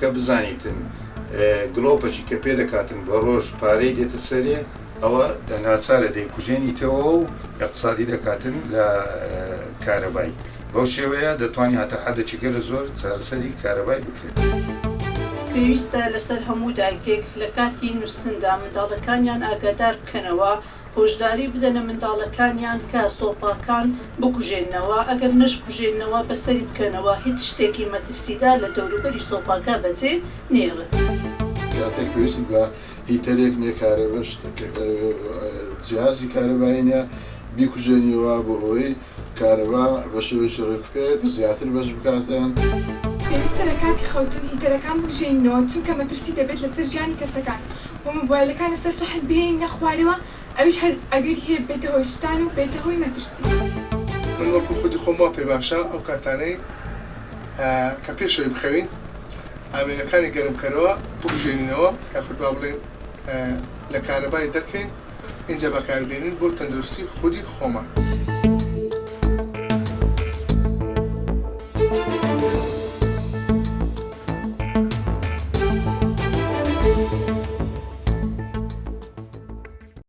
کە بزانیتن گڵۆپەکی کە پێ دەکاتن بە ڕۆژ پارەی دێتە سەرێ ئەوە ناچارە دەیکوژێنیتەوە و ئیقتسادی دەکاتن لە کارەبای بەو شێوەیە دەتوانی هەتا حەدەکی گەلە زۆر چارەسەری کارەبای بکرێت. پێویستە لەسەر هەموو دایکێک لە کاتی نوستندا منداڵەکانیان ئاگادار بکەنەوە، هۆشداری بدەنە منداڵەکانیان کە سۆپاکان بکوژێننەوە، ئەگەر نەشکوژێننەوە بەسەری بکەنەوە، هیچ شتێکی مەترسیدار لە دەوروبەری سۆپاکە بەجێ نەیەڵن. کاتێک پێویستت بە هیتەرێک نیە کارەبەش جیهازی کارەبایی نیە بیکوژێنیەوە بۆ ئەوەی کارەبا بە شێوەیەکی ڕێکوپێک زیاتر بەش بکاتن. پێویستە لە کاتی خەوتن هیتەرەکان بکوژێنینەوە چونکە مەترسی دەبێت لەسەر ژیانی کەسەکان و مۆبایلەکان لەسەر شەحن بهێنینە خوارەوە ئەویش هەر ئەگەری هەیە ببێتە هۆی سوتان و ببێتە هۆی مەترسی. من وەکو خودی خۆم وا پێ باشە ئەو کاتانەی کە پێش ئەوەی بخەوین ئامێرەکانی گەرمکەرەوە بکوژێنینەوە یاخود با بڵێین لە کارەبای دەرکەین ئینجا بەکاربێنین بۆ تەندروستی خودی خۆمان.